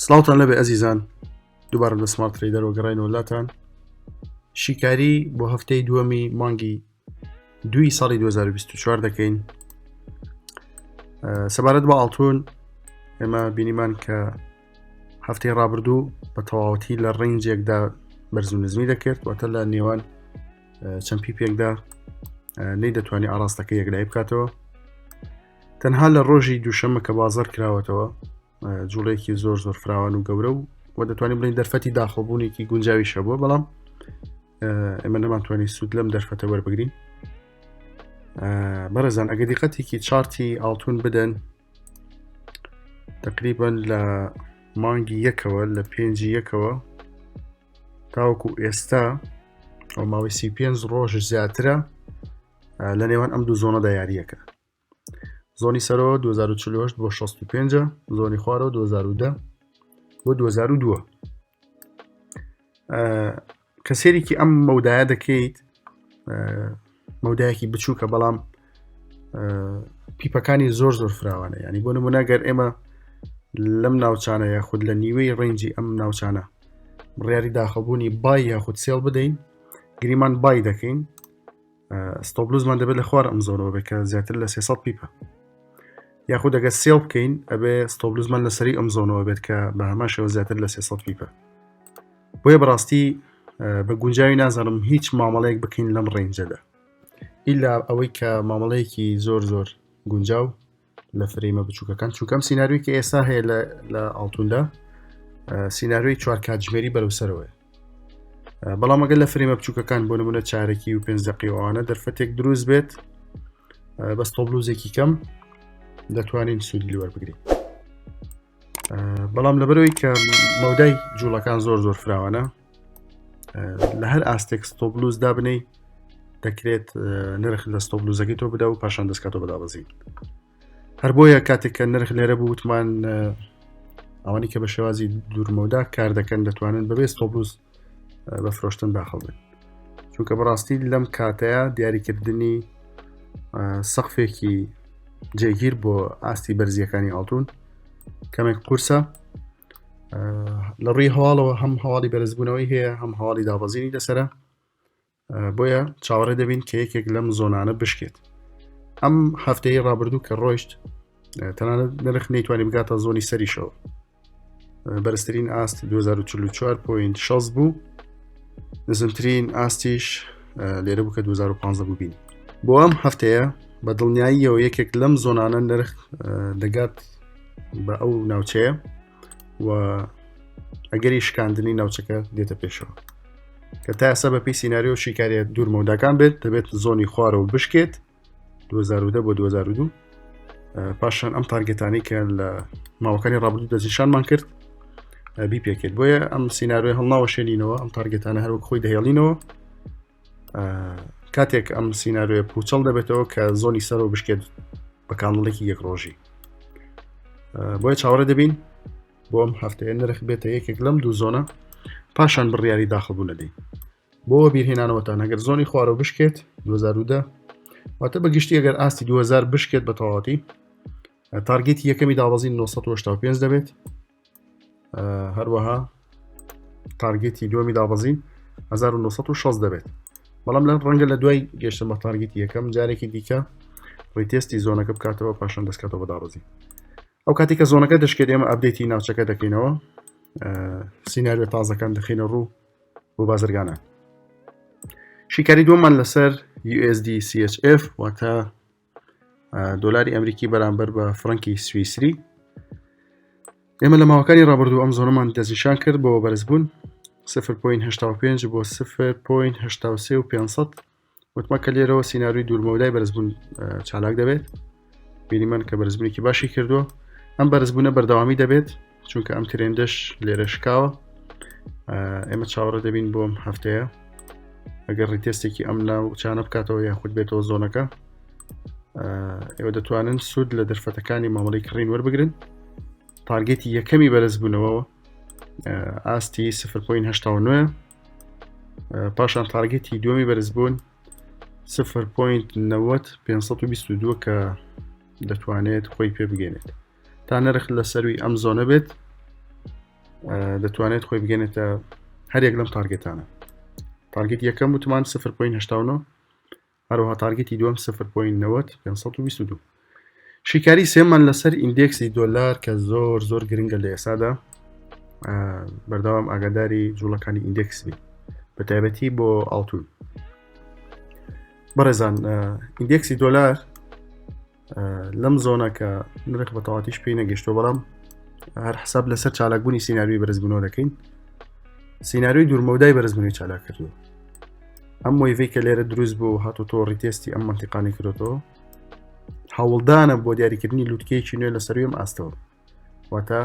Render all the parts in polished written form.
سڵاوتان لەبێ ئەزیزان دووبارە لە سمارت ترەیدەرەوە گەڕاینەوە لاتان شیکاری بۆ هەفتەی دووەمی مانگی دوی ساڵی 2024 دەکەین سەبارەت بە ئاڵتون ئێمە بینیمان کە هەفتەی ڕابردوو بە تەواوەتی لە range ێکدا بەرز و نزمی دەکرد واتە لە نێوان چەند pip ێکدا نەی دەتوانانی ئاراستەکە یەکلایی بکاتەوە تەنها لە ڕۆژی دووشەممە کە بازار کراوەتەوە جوڵێکی زۆر زۆر فراوان و گەورە و و دەتوانین بڵین دەرفەتی داخڵبوونێکی گونجاوی شەبووە بەڵام ئێمە نەمانتوانی سوود لەم دەرفەتە وەربگرین بەڕێزان ئەگە دیقەتێکی chart ی ئاڵتون بدەن تقریبا لە مانگی یەکەوە لە پێنجی یەکەوە تاوەکو ئێستا ئەو ماوەی 35 ڕۆژ زیاترە لە نێوان ئەم دوو zone ەدا یاریەکە zone ی سەرەوە 2048 بۆ 65 zone ی خوارەوە 2010 بۆ 2002 کە سێرێکی ئەم مەودایە دەکەیت مەودایەکی بچووکە بەڵام pip ەکانی زۆر زۆر فراوانە ینی بۆ نمونە گەر ئێمە لەم ناوچانە یاخود لە نیوەی range ی ئەم ناوچانە بڕیاری داخڵبوونی buy یاخود sell بدەین گریمان buy دەکەین stop loss مان دەبێت لە خوار ئەم zone ەوە بێت کە زیاتر لە 300 pip ە یاخود ئەگەر sell بکەین ئەبێ stop loss مان لەسەری ئەم zone ەوە بێت کە بە هەمان شێوە زیاتر لە 300 pip ە بۆیە بەڕاستی بە گونجاوی نازانم هیچ مامەڵەیەک بکەین لەم range ەدا ئیلا ئەوەی کە مامەڵەیەکی زۆر زۆر گونجاو لە frame ە بچووکەکان چونکەم سیناریۆی کە ئێستا هەیە لە ئاڵتوندا سیناریۆی چوار کاتژمێری بەرەو سەرەوەیە بەڵام ئەگەر لە frame ە بچووکەکان بۆ نمونە چارەکی و پێنج دقیوانە دەرفەتێک دروست بێت بە stop loss ێکی کەم دەتوانین سوودی لەوەربگرین بەڵام لەبەرەوەی کە مەودای جوڵەکان زۆر زۆر فراوانە لە هەر ئاستێک stop loss دابنەی دەکرێت نرخ لە stop loss ەکەی تۆ بدا و پاشان دەستکاتەوە بەدابەزین هەر بۆیە کاتێک کە نرخ لێرە بوو وتمان ئەوانی کە بە شێوازی دوورمەودا کار دەکەن دەتوانن بەبێ stop loss بە فرۆشتن داخڵ بن چونکە بەڕاستی لەم کاتەیە دیاریکردنی سەقفێکی جێگیر بۆ ئاستی بەرزیەکانی ئاڵتون کەمێک قورسە لە ڕووی هەواڵەوە هەم هەواڵی بەرزبوونەوەی هەیە هەم هەواڵی دابەزینی لەسرە بۆیە چاوەڕێ دەبین کە یەکێک لەم zone انە بشکێت ئەم هەفتەی ڕابردوو کە ڕۆیشت تەنانەت نرخ نەیتوانی بگاتە zone ی سەریشەوە بەرزترین ئاست 2044.6 بوو نزمترین ئاستیش لێرە بوو کە 2015 بوو بینی بۆ ئەم هەفتەیە بە دڵنیاییەوە یەکێک لەم zone انە نرخ دەگات بە ئەو ناوچەیە و ئەگەری شکاندنی ناوچەکە دێتە پێشەوە کە تا ئێستا بە پێی سیناریۆ شیکاریە دوور مەوداکان بێت دەبێت zone ی خوارەوە بشکێت 2010 بۆ 2002 پاشان ئەم target انەی کە لە ماوەکانی ڕابردوو دەستنیشانمان کرد بیپێکێت بۆیە ئەم سیناریۆی هەڵناوەشێنینەوە ئەم target انە هەروەک خۆی دەهێڵینەوە کاتێک ئەم سیناریۆیە پوچەڵ دەبێتەوە کە zone ی سەرەوە بشکێت بە candle ێکی یەک ڕۆژی بۆیە چاوەڕێ دەبین بۆ ئەم هەفتەیە نرخ بێتە یەکێک لەم دوو zone ە پاشان بڕیاری داخل بوون دەدەین بۆ بیرهێنانەوەتان ئەگەر zone ی خوارەوە بشکێت 2010 واتە بە گشتی ئەگەر ئاستی 2000 بشکێت بە تەواوەتی target ی یەکەمی دابەزین 985 دەبێت هەروەها target ی دووەمی دابەزین 1960 دەبێت بەڵام لە ڕەنگە لە دوای گەشتن بە target ی یەکەم جارێکی دیکە retest ی zone ەکە بکاتەوە پاشان دەستکاتەوە بە دابەزین ئەو کاتی کە zone ەکە دەشکێت ئێمە update ی ناوچەکە دەکەینەوە سیناریۆ تازەکان دەخینە ڕوو بۆ بازرگانان شیکاری دووەمان لەسەر USD CHF واتە دۆلاری ئەمریکی بەرامبەر بە فرەنکی سویسری ئێمە لە ماوەکانی ڕابردوو ئەم zone ەمان دەستنیشان کرد بۆ بەرزبوون 0.85 بۆ 0.83 و 500 وتمە کە لێرەوە سیناریۆی دوورمەودای بەرزبوون چالاک دەبێت بینیمان کە بەرزبوونێکی باشی کردووە ئەم بەرزبوونە بەردەوامی دەبێت چونکە ئەم trend ەش لێرە شکاوە ئێمە چاوەڕێ دەبین بۆم هەفتەیە ئەگەر retest ێکی ئەم ناوچانە بکاتەوە یاخود بێتەوە zone ەکە ئێوە دەتوانن سوود لە دەرفەتەکانی مامەڵی کڕین وەربگرن target ی یەکەمی بەرزبوونەوە ئاستی 0.89 پاشان target ی دووەمی بەرزبوون 0.90522 کە دەتوانێت خۆی پێ بگەێنێت تا نرخ لە سەروی ئەم zone ە بێت. دەتوانێت خۆی بگەێنێتە هەرێک لەم target انە. target یەکەم وتمان 0.89، هەروەها target ی دووەم 0.90 522. شیکاری سێمان لەسەر index ی دۆلار کە زۆر زۆر گرنگە لە ئێسادا بەردەوام ئاگاداری جوڵەکانی index بی بە تایبەتی بۆ ئاڵتون. بەڕێزان index ی دۆلار لەم zone ە کە نرخ بە تەواتیش پێی نەگەشتەوە، بەڵام هەر حساب لەسەر چالاکبوونی سیناریۆی بەرزبوونەوە دەکەین. سیناریۆی دوورمەودای بەرزبوونی چالاک کردووە. ئەم wave ەی کە لێرە دروست بوو هاتو تۆ retest ی ئەم منتیقانی کردۆتەوە، هەوڵدانە بۆ دیاریکردنی لوتکەیەکی نوێ لە سەروی ئەم ئاستەوە، واتە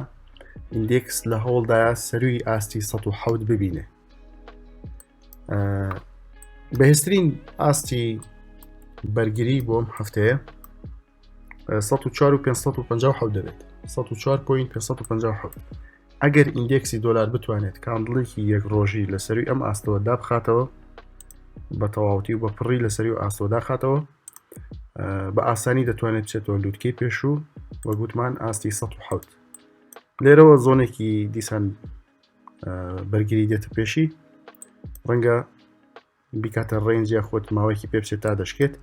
index لە هەوڵدایە سەروی ئاستی 107 ببینێ. بەهێزترین ئاستی بەرگری بۆم هەفتەیە 104 دەبێت، 104.557. ئەگەر index ی دۆلار بتوانێت candle ێکی یەک ڕۆژی لە سەروی ئەم ئاستەوە دابخاتەوە بە تەواوەتی و بە پڕی لە سەروی ئاستەوە داخاتەوە، بە ئاسانی دەتوانێت بچێتەوە لوتکەی پێشوو و گوتمان ئاستی 107. لێرەوە zone ێکی دیسان بەرگری دێتە پێشی، ڕەنگە بیکاتە range یاخود ماوەیەکی پێ بچێت تا دەشکێت،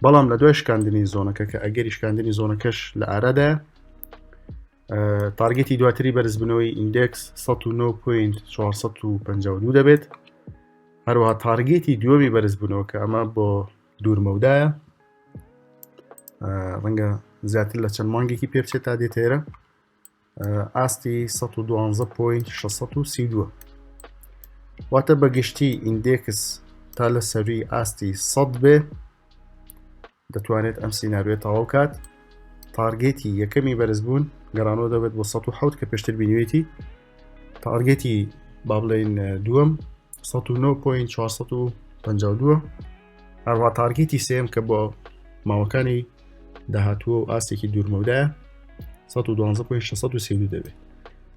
بەڵام لە دوای شکاندنی zone ەکە کە ئەگەری شکاندنی zone ەکەش لە ئارادایە، target ی دواتری بەرزبوونەوەی index 109.452 دەبێت. هەروەها target ی دووەمی بەرزبوونەوە کە ئەمە بۆ دوورمەودایە، ڕەنگە زیاتر لە چەند مانگێکی پێ بچێت تا دێتێرە ئاستی 112.632. واتە بە گشتی index تا لە سەروی ئاستی 100 بێ دەتوانێت ئەم سیناریۆ تەواو کات. target ی یەکەمی بەرزبوون گەڕانەوە دەبێت بۆ 107 کە پێشتر بینیوێتی. target ی با بڵێین دووەم 109.452. هەروە target ی سێم کە بۆ ماوەکانی داهاتووە و ئاستێکی دوورمەودایە 112.632 دەبێت.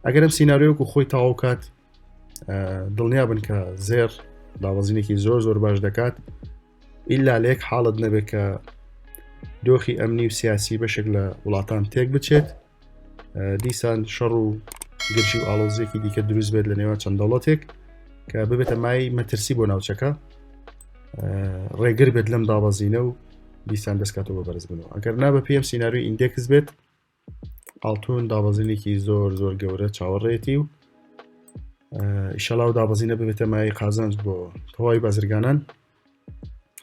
ئەگەر ئەم سیناریۆکو خۆی تەواو کات دڵنیا بن کە زێر داوەزینێکی زۆر زۆر باش دەکات، ئیلا لە یەک حاڵت نەبێت کە دۆخی ئەمنی و سیاسی بەشێک لە وڵاتان تێک بچێت، دیسان شەڕ و گرژی و ئاڵۆزیەکی دیکە دروست بێت لە نێوان چەند دەوڵەتێک کە ببێتە مای مەترسی بۆ ناوچەکە، ڕێگر بێت لەم دابەزینە و دیسان دەستکاتەوە بە بەرزبوونەوە. ئەگەر نا بە پێم سیناریۆی index بێت ئاڵتون دابەزینێکی زۆر زۆر گەورە چاوەڕێتی و ئیشەڵا و دابەزینە ببێتە مای قازانج بۆ تەواوی بازرگانان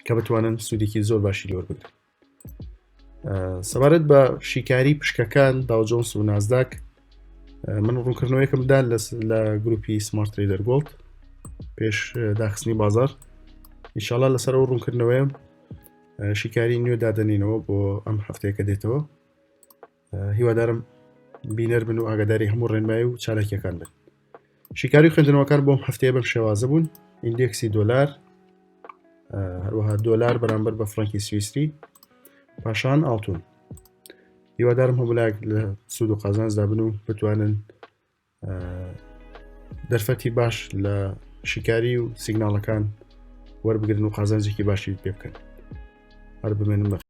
کە بتوانن سوودێکی زۆر باشی لێوەربگرن. سەبارەت بە شیکاری پشکەکان داو جۆنس و نازداک من ڕوونکردنەوەیەکم دا لە گروپی Smart Trader Gold پێش داخستنی بازار. ئیشاڵا لەسەر ئەو ڕوونکردنەوەیە شیکاری نوێ دادەنینەوە بۆ ئەم هەفتەیە کە دێتەوە. هیوادارم بینەر بن و ئاگاداری هەموو ڕێنمایی و چالاکیەکان بن. شیکاری خوێندنەوەکان بۆم هەفتەیە بەم شێوازە بوون: index ی دۆلار، هەروەها دۆلار بەرامبەر بە فرانکی سویسری، پاشان ئاڵتون. هیوادارم هەموو لە سوود و قازانجدا بن و بتوانن دەرفەتی باش لە شیکاری و سیگناڵەکان وەربگرن و قازانجێکی باشی پێ بکەن. هەر بمێنن بەخێر.